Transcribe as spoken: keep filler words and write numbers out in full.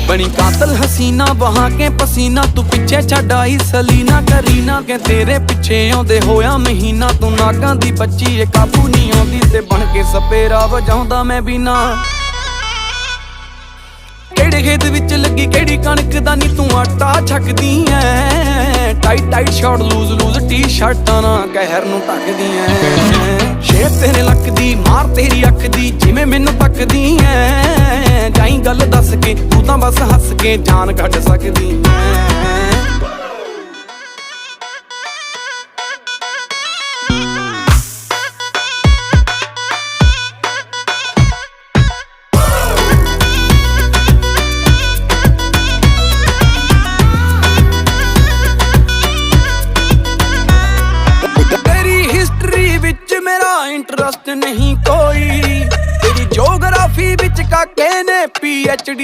बनी कातल हसीना, बहा के पसीना, तू पिछे छड़ आई सलीना करीना। के तेरे पिछे आंदे होया महीना, तू नागां दी बच्ची, ये काबू नहीं आंदी। ते बन के सपेरा वजांदा मैं भी ना। केड़े खेत विच लगी केड़ी कणक दा नी तू आटा छकदी ऐ। टाइट टाइट शॉर्ट लूज लूज टी शर्टां ना कहर नू ढकदी ऐ। शेप तेरे लक दी, मार तेरी अख दी, जिवें मैनू तकदी ऐ। जाई गल दस के तू तां बस हस के जान कढ सकदी ऐ। तेरी हिस्ट्री विच मेरा इंटरेस्ट नहीं कोई। तेरी ज्योग्राफी विच काके ने पीएचडी